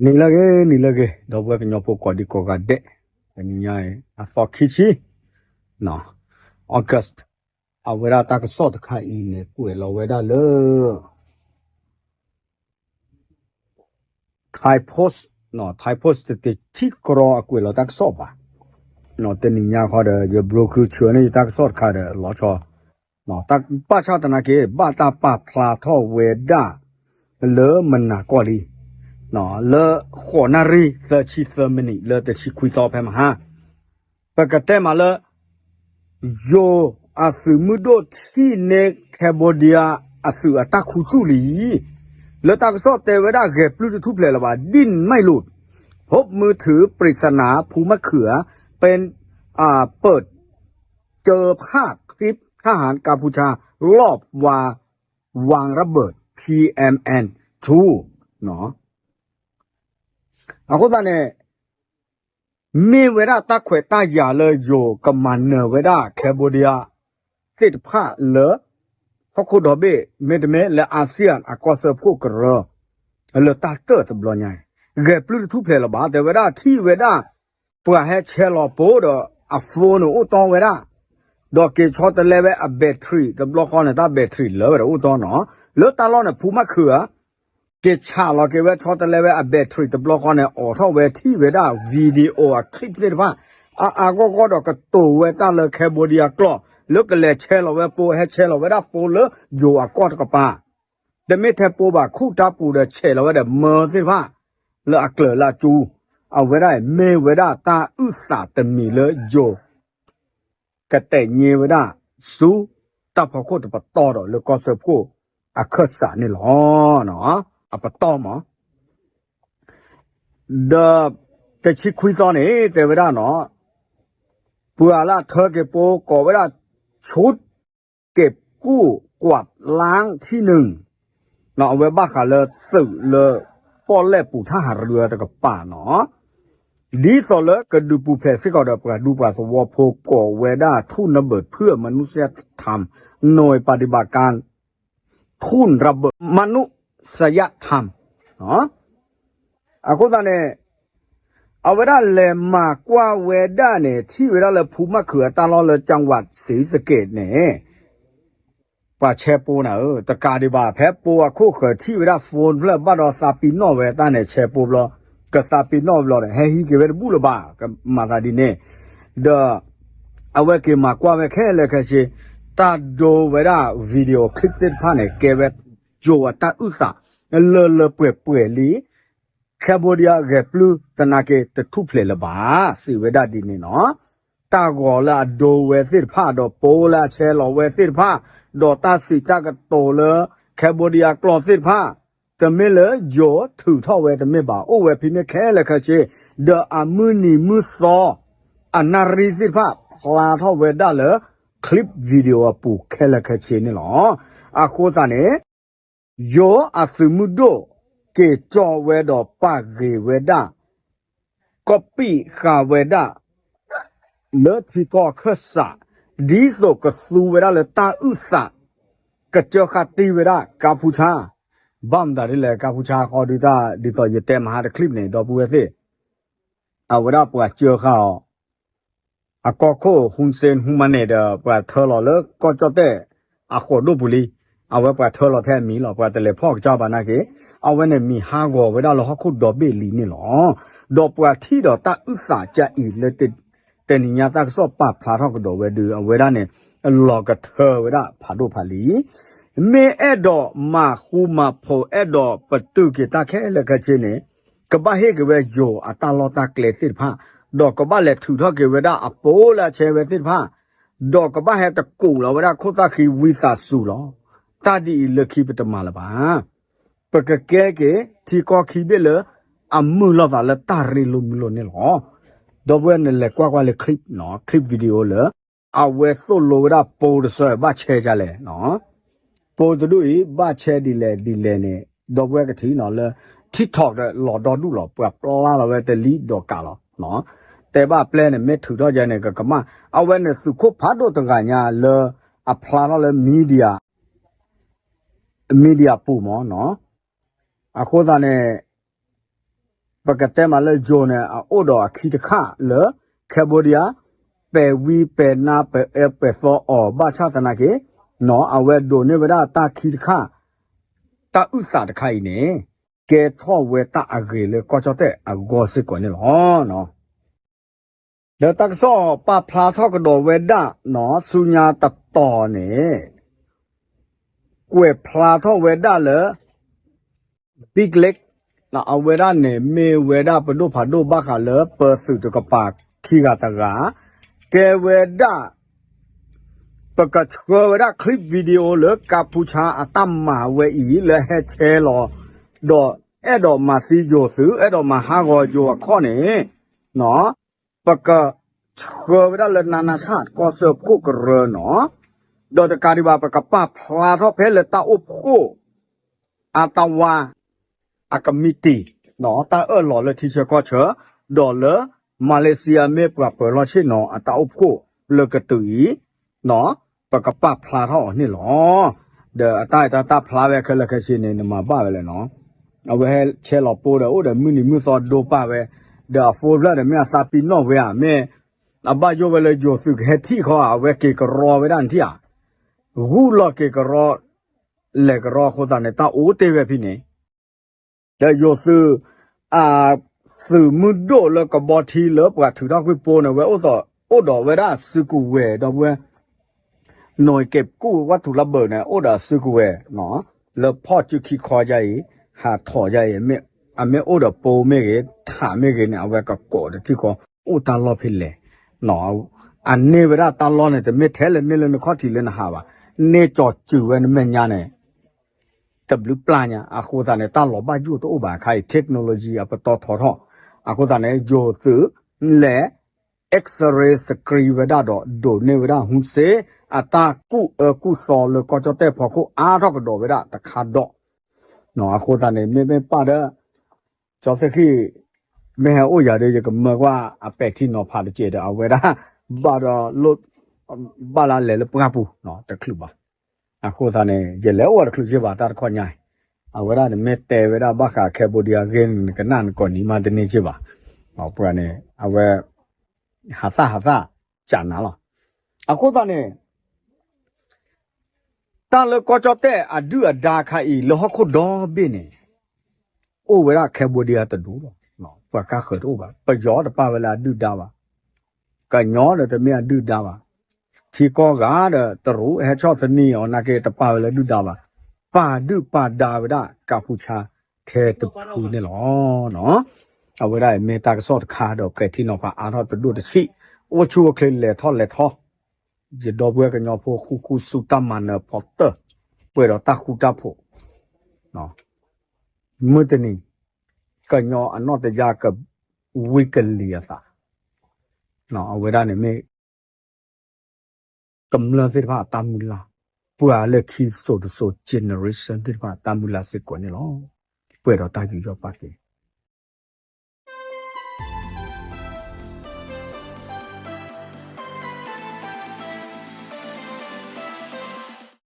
နံၤလၢအဂ့ၤ နံၤလၢအဂ့ၤ ဒီပုၢ်ဝဲၢ်ကညီဖိကိးဒံကိးဂၤဒဲး, တနံၤညါအံၤ အသီခံဆံ August, အဝဲဒၣ်တၢ်ကစီၣ်တခါအံၤန့ၣ် ကွဲးလီၤဝဲဒၣ်လၢ Thai Post, Thai Post တထံၣ်ကရီအကွဲးလီၤတၢ်ကစီၣ်ဘၣ်. တနံၤညါဃီဒီး ယဘြိၤကရူဆၢန့ၣ် ယတၢ်ကစီၣ်တခါဒီး လီၤဆီ ဘၣ်ဆၣ်သနာ်က့ ဘၣ်တၢ်ပာ်ဖျါထီၣ်ဝဲဒၣ် လၢမုၢ်နၤကီၢ်လံ, လၢဃိးနၣ်ရံၣ် သၢဆံသၢမံးနံး လၢတဆံခွံသီဖဲမဟါ, ပကတဲမးလၢ ယိၤအသုးမုၢ်ဒိၣ်ထံၣ်န့ၢ် Cambodia အသုးအတၢ်ခူသူၣ်လံ, လၢတၢ်ကစီၣ်တဲဝဲဒၣ် ဂဲၤပျုၢ်တထူၣ်ဖျဲးလၢၤဘၣ် ဒံၣ်မဲၣ်လိၣ်, ဟိုပ်မုၢ်ထုး ပရံးစနၢ် ဖူမၣ်ခုး ပၢၢ် เจอภาพคลิปทหารกัมพูชาลอบวางระเบิด พีเอ็มแอนทู အဃိသတးန့ၣ် မ့ၢ်ဝဲဒၣ်တၢ်ခွဲးတၢ်ယာ်လၢယိၤကမၤနၢၤဝဲဒၣ် Cambodia သ့ၣ်တဖၣ်လၢ ဟီၣ်ခိၣ်ဒီဘ့ၣ် မ့တမ့ၢ်လၢ ASEAN အကီၢ်စၢဖှိၣ်ကရၢ လၢတၢ်တၢၣ်တဘျီညါအံၤ ဂဲၤပျုၢ်တထူၣ်ဖျဲးလၢၤဘၣ် တဲဝဲဒၣ်ထံၣ်ဝဲဒၣ် ပှၤဟဲဆဲးလီၤပိဒီး အ phone န့ၣ်အိၣ်တီဝဲဒၣ်, ဒီးက့ၤဆီတလဲဝဲအ battery တဘျီဃီန့ၣ် တၢ် battery လၢဝဲဒီးအိၣ်တီနီၤ, လၢတၢ်လီၢ်န့ၣ် ဖူမၣ်ခုးဧါ က့ၤဆးလီၤက့ၤဝဲဆီတလဲဝဲအ battery တဘျီဃီန့ၣ် အိးထီၣ်ဝဲထံၣ်ဝဲဒၣ် video အ clip သ့ၣ်တဖၣ် အါအါဂီၢ်ဂီၢ်ဒီးကတိၤဝဲတၢ်လၢ Cambodia ကျိာ် လၢကလဲၤဆဲးလီၤဝဲပိ ဟဲဆဲးလီၤဝဲဒၣ်ပိလၢယိၤအကီၢ်တကပၤ, တမ့ၢ်ထဲပိဘၣ် ခူၣ်တၢ်ပူၤဒီးဆဲးလီၤဝဲဒီးမၢသ့ၣ်တဖၣ် လၢအကျၢၤလၢအကၠူ, အဝဲဒၣ်မ့ၢ်ဝဲဒၣ်တၢ်အုၣ်သးတမံၤလၢယိၤ ကတဲာ်ညါဝဲဒၣ်ဆူ တၢ်ဖီခိၣ်တပတီၢ်ဒီးလၢကီၢ်စၢဖှိၣ်အခၢၣ်စးန့ၣ်လီၤ. အပတီၢ်မး ဒီးတဆံခွံသီန့ၣ် တဲဝဲဒၣ်နီၤ, ပှၤလၢအထၢက့ၤပိကိးဝဲဒၣ် ชุดเก็บกู้กวาดล้างที่หนึ่ง အဝဲဘၣ်ဃးလၢသုးလၢ ပီၣ်လဲၣ်ပူၤထၣ်ဟးရူတကပၤနီၤ, ဒ်သိးလၢကဒုးပူၤဖျဲးစ့ၢ်ကီးဒီးပှၤဒူပှၤသဝီဖိကိးဝဲဒၣ် ทุนระเบิดเพื่อมนุษยธรรม หน่วยปฏิบัติการทุนระเบิดมนุษยธรรม အဃိသတးန့ၣ် အဝဲဒၣ်လဲၤမၤကွၢ်ဝဲဒၣ်န့ၣ် ထံၣ်ဝဲဒၣ်လၢဖူမၣ်ခုးအတၢ်လီၢ်လၢ จังหวัดศรีสะเกษ န့ၣ် ပှၤဆဲးပိနၤဧၢ, တကးဒံးဘၣ် ဖဲပိအခိၣ်ဃၢၤထံၣ်ဝဲဒၣ် phone ဖျၢၣ်ဘၣ်ဒီးသးပ့ၤနီၣ်ဝဲတၢ်န့ၣ် ဆဲးပိဘျီ, ကသးပ့ၤနီၣ်ဘျီဒီး ဟဲဟံးက့ၤဝဲတဘူၣ်လၢၤဘၣ်, ကမၤသးဒ်န့ၣ်, ဒီး အဝဲက့ၤမၤကွၢ်ဝဲခဲလၢာ်ခဲဆ့, တၢ်ဒိဝဲဒၣ် video clip သ့ၣ်တဖၣ်န့ၣ် ကဲဝဲယိၤအတၢ်အုၣ်သး လၢလၢပှဲၤပှဲၤလံ Cambodia ဂဲၤပျုၢ်သနာ်က့တထူၣ်ဖျဲးလၢၤဘၣ် စံးဝဲဒၣ်ဒ်န့ၣ်နီၤ, တၢ်ဂီၤလၢအဒိဝဲသ့ၣ်တဖၣ် ဒီးပိလၢအဆဲးလီၤဝဲသ့ၣ်တဖၣ်, ဒီးတၢ်စံးတၢ်ကတိၤလၢ Cambodia ကျိာ်သ့ၣ်တဖၣ်, တမ့ၢ်လၢယိၤထုးထီၣ်ဝဲတမ့ၢ်ဘၣ် အိၣ်ဝဲဖဲန့ၣ်ခဲလၢာ်ခဲဆ့, ဒီးအမုၢ်နံၤမုၢ်သီ အနၣ်ရံၣ်သ့ၣ်တဖၣ် ဖျါထီၣ်ဝဲဒၣ်လၢ clip video အပူၤခဲလၢာ်ခဲဆ့န့ၣ်လီၤ. အဃိသတးန့ၣ် ယိၤအသုးမုၢ်ဒိၣ် က့ၤကၠီဝဲဒီးပာ်ဂ့ၤဝဲဒၣ် ကီၢ်ပံးဃာ်ဝဲဒၣ် လၢထံကီၢ်အခၢၣ်စး ဒ်သိးကသူဝဲဒၣ်လၢတၢ်အုၣ်သး ကစၢဃာ်တံၢ်ဝဲဒၣ်ကါဖူဆါ, ဘၣ်မတၤဒ်လဲၣ် ကါဖူဆါဃီဒုတၢ် ဒ်သိးယတဲမဟါတချံၣ်န့ၣ် ဒီပုၢ်ဝဲၢ်သ့ၣ် အဝဲဒၣ်ပှၤစၢဃာ်အီၤ အကီၢ်ခိၣ် ဟူစ့ၣ်ဟူမၤန့ၣ်ဒီး ပှၤထၢလီၤလၢကီၢ်ကၠီၣ်တဲၣ်အဃိးဒိၣ်ပူၤလံ, အဝဲပှၤထၢလီၤထဲအမံၤလီၤ ပှၤတလဲၤဖီၣ်ကစၢ်ဘၣ်နာ်က့, အဝဲန့ၣ်မံၤဟးဂီၤဝဲဒၣ်လၢဟီၣ်ခိၣ်ဒီဘ့ၣ်လံန့ၣ်လီၤ. ဒီးပှၤထံၣ်ဒီးတၢ်အုၣ်သးကအံၤလၢ တနံၤညါတၢ်ကစီၣ်ပာ်ဖျါထီၣ်ကဒီးဝဲဒုး အဝဲဒၣ်န့ၣ် လီၤကထၢဝဲဒၣ်ဖးဒိၣ်ဖးလံ. မ့ၢ်အဲၣ်ဒိးမၤဃူမၤဖိး အဲၣ်ဒိးပတုာ်က့ၤတၢ်ခဲလၢာ်ခဲဆ့န့ၣ် ကဘၣ်ဟ့ၣ်က့ၤဝဲယိၤအတၢ်လီၢ်တၢ်ကျဲသ့ၣ်တဖၣ်, ဒီးကဘၣ်လဲၤထုးထီၣ်က့ၤဝဲဒၣ်အပိလၢအဆဲးဝဲသ့ၣ်တဖၣ်, ဒီးကဘၣ်ဟဲတကူးလီၤဝဲဒၣ်ခိၣ်သၣ်ဃံဝံသးစူၤလီၤ. တၢ်ဒ်အံၤလၢခံပတမၤလၢၤဘၣ်. ပကကဲက့ၤထံကီၢ်ခံဘ့ၣ်လၢ အမုာ်လိာ်သးလၢတၢ်ရ့လိာ်မုာ်လိာ်န့ၣ်လီၤ. ဒီပုၢ်ဝဲၢ်နလဲၤကွၢ်ကွၢ်လၢ clip နီၤ clip video လၢ အဝဲသိၣ်လိဝဲဒၣ်ပိတစၢဘၣ်ဆဲးဒ်လဲၣ်, ပိတဒူၣ်အံၤ ဘၣ်ဆဲးဒ်လဲၣ်ဒ်လဲၣ်န့ၣ် ဒီပုၢ်ဝဲၢ်ကထံၣ်နီၤလၢ TikTok ဒီးလီၤဒီဒူၣ်လီၤ ပှၤပျၢ်လီၤဝဲတလံဒီးကးလီၤ. တဲဘၣ်ပျဲၢ်န့ၣ် မ့ၢ်ထုးထီၣ်ယဲန့ၣ် ကကမၣ် အဝဲန့ၣ်သုးခိၣ်ဖးဒိၣ်တဂၤညါလၢ အဖျါထီၣ်လၢ media media ပူၤမးနီၤ. အဃိသတးန့ၣ် ပကတဲမးလၢယိၤန့ၣ် အအိၣ်ဒီးအခံတခါလၢ Cambodia ပဲာ်ဝံပဲာ်နါ ပဲာ်အၢပဲာ်သီအီၤ ဘၣ်ဆၣ်သနာ်က့ အဝဲဒိးန့ၢ်ဝဲဒၣ်တၢ်ခံတခါ တၢ်အုၣ်သးတခါအံၤန့ၣ် ကဲထီၣ်ဝဲတၢ်အဂ့ၤလၢကီၢ်ကၠီၣ်တဲၣ်အဂီၢ်စ့ၢ်ကီးန့ၣ်လီၤ. ဒီးတၢ်ကစီၣ်ပာ်ဖျါထီၣ်ကဒီးဝဲဒၣ် ဆူညါတတီၤန့ၣ် ကွဲးဖျါထီၣ်ဝဲဒၣ်လၢ Big Lake အဝဲဒၣ်န့ၣ်မ့ၢ်ဝဲဒၣ်ပဒိၣ်ဖးဒိၣ်ဘၣ်ဃးလၢပသုးတကပၤခံဂၤတဂၤ ကဲဝဲဒၣ် ပကဆှၢဝဲဒၣ် clip video လၢကါပူၤဆါအတၢ်မၤဝဲအံၤ လၢဟဲဆဲးလီၤ ဒီးအဲၣ်ဒိးမၤသံယိၤသုး အဲၣ်ဒိးမၤဟးဂီၤယိၤအခီၣ်န့ၣ် ပကဆှၢဝဲဒၣ်လၢနါနါဆၣ်ကီၢ်စၢဖှိၣ်ကရၢနီၤ, ဒီးတကးဒံးဘၣ် ပကပာ်ဖျါထီၣ်ဖဲလၢတၢ်အိၣ်ဖှိၣ် အတဝါ အကမံးတံာ် တၢ်အၢၣ်လီၤလၢထံဆၢကီၢ်ဆၢ, ဒီးလၢ Malaysia မ့ၢ်ပှၤပၢၤလီၢ်ဆ့ၣ်နီၤအတၢ်အိၣ်ဖှိၣ်လၢကတုၤအံၤ ပကပာ်ဖျါထီၣ်အီၤန့ၣ်လီၤ. ဒီးအတၢ်အဲၣ်တၢ်တၢ်ဖျါဝဲခဲလၢာ်ခဲဆ့န့ၣ် နမၤဘၣ်ဝဲလဲၣ်နီၤ, အဝဲဟဲဆဲးလီၤပိဒီးအိၣ်ဒီးမုၢ်နံၤမုၢ်သီဒိပာ်ဝဲ, ဒီးအ phone ဖျၢၣ်ဒီးမ့ၢ်အသးပံၤနီၣ်ဝဲဧါ, မ့ၢ်အဘၣ်ယိၣ်ဝဲလၢယိၤသုးကဟဲထံၣ်ခီ အဝဲက့ၤကရီဝဲဒၣ်နထံၣ်ဧါ, ဂုၢ်လီၤက့ၤကရီ လဲၤကရီအဃိသတးန့ၣ် တၢ်အိၣ်တ့ၢ်ဝဲဖဲန့ၣ် ဒီးယိၤသုး အသုးမုၢ်ဒိၣ်လၢကဘီထံလၢပှၤထုးထီၣ်ကွံာ်ပိန့ၣ် ဝဲအိၣ်ဒီးဝဲဒၣ်အစုကဝဲၤဒီပုၢ်ဝဲၢ်, နီၢ်က့ၤကူၣ်ဝဲထူလၢဘၢၣ်န့ၣ် အိၣ်ဒီးအစုကဝဲၤ လၢဖီၣ်စုခံခီဒ်အံၤ, ဟးထီၣ်ဒ်အံၤ, အမ့ၢ်အိၣ်ဒီးပိမ့ၢ်ဂ့ၤ ထးမ့ၢ်ဂ့ၤန့ၣ် အဝဲကကိးတထံၣ်ဃီ အိၣ်တၢ်လီၢ်ဖဲလဲၣ်, အန့ၢ်ဝဲဒၣ်တၢ်လီၢ်န့ၣ် တမ့ၢ်ထဲလဲၣ်န့ၢ်လၢနခီၣ်ထံးလၢနဟးဘၣ်, န့ၢ်ကၠီၤစုၤဝဲနမဲာ်ညါန့ၣ် တဘျုးပျၢ်ညါ, အဃိသတးန့ၣ် တၢ်လီၤဘၣ်ယိၣ်တအိၣ်ဘၣ်အခါအံၤ technology အပတီၢ်ထီထီၣ်, အဃိသတးန့ၣ် ယိၤသုးလဲၤ X-ray screen ဝဲဒၣ်ဒီး ဒိးန့ၢ်ဝဲဒၣ် Hun Sen အတၢ်ကူၣ်အၢကူၣ်သီလၢကီၢ်ကၠီၣ်တဲၣ်ဖီခိၣ်အါထီၣ်ကဒီးဝဲဒၣ်တခါဒီး, အဃိသတးန့ၣ် မ့မ့ၢ်ပၣ်ဒီး ကၠီသ့ၣ်ဃံၣ် မ့ၢ်ဟဲအိၣ်ယၤဒီး ယကမၢကွၢ်အပဲာ်ထံနီၤဖးတစဲးဒီး အဝဲဒၣ် ဘၣ်ဒီး ဘၣ်လၢလဲၤလၢပှၢ်ပူၤ တချုးဘၣ်. အဃိသတးန့ၣ် ယလဲၤအိၣ်တချုးစ့ၢ်ဘၣ် တၢ်တခီညါအံၤ, အဝဲဒၣ်န့ၣ်မ့ၢ်တဲဝဲဒၣ်ဘၣ်ဃး Cambodia အဂ့ၢ်န့ၣ် နကနၣ်နကိးနံၤမးတန့ၢ်စ့ၢ်ဘၣ်. ပှၤန့ၣ် အဝဲ ဟးသၣ်ဟးသၣ် ကနၤလီၤ. အဃိသတးန့ၣ် တၢ်လၢကီၢ်ကၠီၣ်တဲၣ်အဒုၣ်အဒါခါအံၤ လၢဟီၣ်ခိၣ်ဒီဘ့ၣ်န့ၣ် အိၣ်ဝဲဒၣ် Cambodia တဒူၣ်လီၤ. ပှၤကါဃၢၤတအိၣ်ဘၣ်. ပယီၤတပာ်ဝဲလၢအဒုၣ်ဒါဘၣ်. ကညီဒီးတမ့ၢ်အဒုၣ်ဒါဘၣ်. ထံကီၢ်ဂၤဒီးတရူးဟဲဆီၣ်သနံးအီၤနာ်က့ တပာ်ဝဲလၢဒုၣ်ဒါဘၣ်. ပာ်ဒုၣ်ပာ်ဒါဝဲဒၣ်ကါပူၤဆါထဲတဖုန့ၣ်လီၤ. အဝဲဒၣ်အံၤမ့ၢ်တၢ်ကစီၣ်တခါဒီး ပဲာ်ထံနီၤဖးအါထီၣ်တဒိၣ်တဆံး, အိၣ်ဆူၣ်အိၣ်ချ့လဲၤထီၣ်လဲၤထီ ယဒီပုၢ်ဝဲၢ်ကညီဖိ ဃူဃူဆူတၢ်မၤနၢၤဖီတၢၢ် ပှဲၤဒီးတၢ်ဃူတၢ်ဖိး, မုၢ်တနံၤ ကညီအနီၢ်တယၢ်ကဝံကလံၤအသး, အဝဲဒၣ်န့ၣ်မ့ၢ် ကမျၢၢ်သ့ၣ်တဖၣ်အတၢ်မုၢ်လၢ်, ပှၤလၢခံစိၤတစိၤ generation သ့ၣ်တဖၣ်အတၢ်မုၢ်လၢ်စ့ၢ်ကီးန့ၣ်လီၤ. ပှဲၤဒီးတၢ်ယူးယီၣ်ပာ်ကဲ